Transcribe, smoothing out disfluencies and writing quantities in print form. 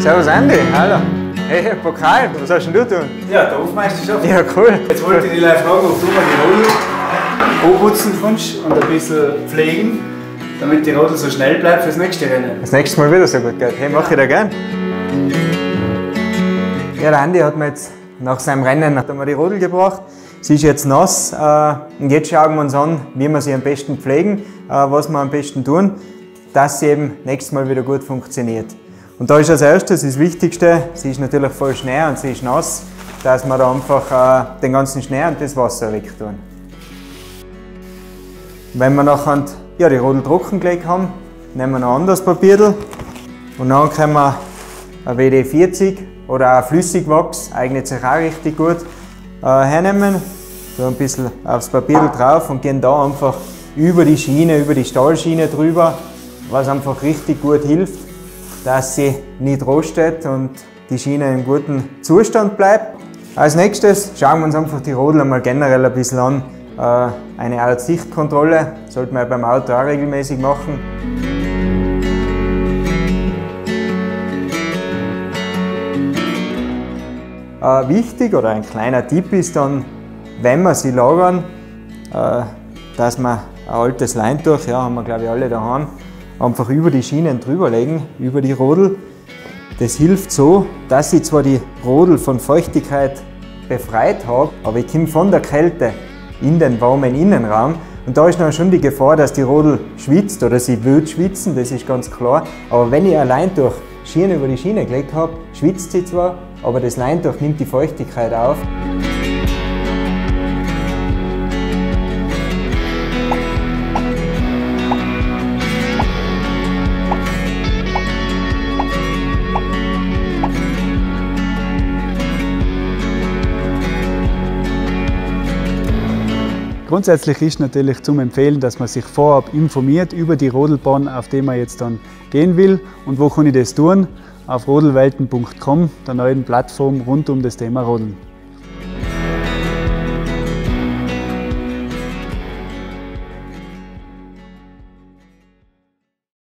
Servus Andi, hallo. Hey, Pokal, was hast denn du tun? Ja, der Hofmeisterschaft. Ja, cool. Jetzt wollte ich dich gleich fragen, ob du mal die Rodel anputzen kannst und ein bisschen pflegen, damit die Rodel so schnell bleibt fürs nächste Rennen. Das nächste Mal wieder so gut geht. Hey, mach ich da gern. Ja, der Andi hat mir jetzt nach seinem Rennen hat er mir die Rodel gebracht. Sie ist jetzt nass und jetzt schauen wir uns an, wie wir sie am besten pflegen, was wir am besten tun, dass sie eben nächstes Mal wieder gut funktioniert. Und da ist als erstes das Wichtigste, sie ist natürlich voll Schnee und sie ist nass, dass wir da einfach den ganzen Schnee und das Wasser wegtun. Wenn wir nachher die Rodel trocken gelegt haben, nehmen wir noch ein anderes Papierl und dann können wir ein WD-40 oder auch Flüssigwachs, eignet sich auch richtig gut, hernehmen, so ein bisschen aufs Papierl drauf und gehen da einfach über die Schiene, über die Stahlschiene drüber, was einfach richtig gut hilft, dass sie nicht rostet und die Schiene im guten Zustand bleibt. Als nächstes schauen wir uns einfach die Rodel einmal generell ein bisschen an. Eine Art Sichtkontrolle sollte man ja beim Auto auch regelmäßig machen. Wichtig oder ein kleiner Tipp ist dann, wenn wir sie lagern, dass wir ein altes Leintuch, ja, haben wir glaube ich alle daheim, einfach über die Schienen drüber legen, über die Rodel. Das hilft so, dass ich zwar die Rodel von Feuchtigkeit befreit habe, aber ich komme von der Kälte in den warmen Innenraum und da ist dann schon die Gefahr, dass die Rodel schwitzt oder sie wird schwitzen, das ist ganz klar. Aber wenn ich ein Leintuch schön über die Schiene gelegt habe, schwitzt sie zwar, aber das Leintuch nimmt die Feuchtigkeit auf. Grundsätzlich ist natürlich zum Empfehlen, dass man sich vorab informiert über die Rodelbahn, auf die man jetzt dann gehen will. Und wo kann ich das tun? Auf rodelwelten.com, der neuen Plattform rund um das Thema Rodeln.